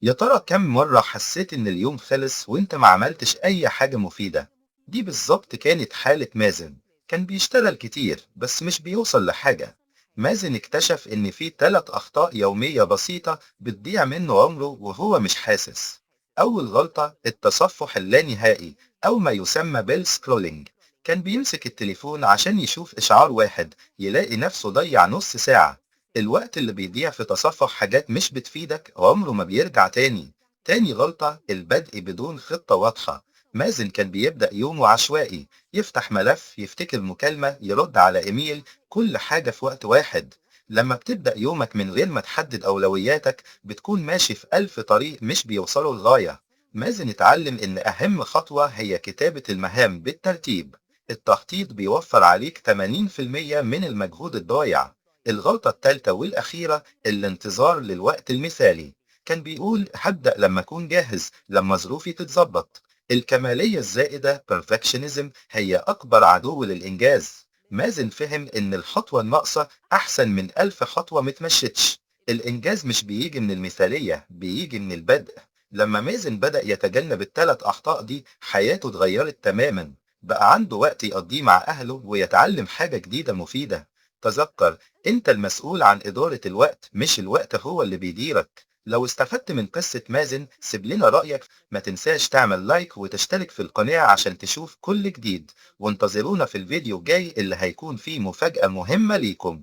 يا ترى كم مرة حسيت إن اليوم خلص وإنت ما عملتش أي حاجة مفيدة؟ دي بالظبط كانت حالة مازن. كان بيشتغل كتير بس مش بيوصل لحاجة. مازن اكتشف إن في 3 أخطاء يومية بسيطة بتضيع منه عمره وهو مش حاسس. أول غلطة التصفح اللانهائي أو ما يسمى بال scrolling. كان بيمسك التليفون عشان يشوف إشعار واحد، يلاقي نفسه ضيع نص ساعة. الوقت اللي بيضيع في تصفح حاجات مش بتفيدك عمره ما بيرجع تاني. تاني غلطة البدء بدون خطة واضحة. مازن كان بيبدأ يومه عشوائي، يفتح ملف، يفتكر مكالمة، يرد على إيميل، كل حاجة في وقت واحد. لما بتبدأ يومك من غير ما تحدد أولوياتك بتكون ماشي في ألف طريق مش بيوصلوا لغاية. مازن اتعلم إن أهم خطوة هي كتابة المهام بالترتيب. التخطيط بيوفر عليك 80% من المجهود الضايع. الغلطة الثالثة والأخيرة الانتظار للوقت المثالي. كان بيقول هبدأ لما أكون جاهز، لما ظروفي تتظبط. الكمالية الزائدة perfectionism هي أكبر عدو للإنجاز. مازن فهم إن الخطوة الناقصة أحسن من 1000 خطوة متمشتش. الإنجاز مش بيجي من المثالية، بيجي من البدء. لما مازن بدأ يتجنب ال3 أخطاء دي حياته اتغيرت تماما. بقى عنده وقت يقضيه مع أهله ويتعلم حاجة جديدة مفيدة. تذكر، أنت المسؤول عن إدارة الوقت، مش الوقت هو اللي بيديرك. لو استفدت من قصة مازن سيب لنا رأيك، ما تنساش تعمل لايك وتشترك في القناة عشان تشوف كل جديد، وانتظرونا في الفيديو الجاي اللي هيكون فيه مفاجأة مهمة ليكم.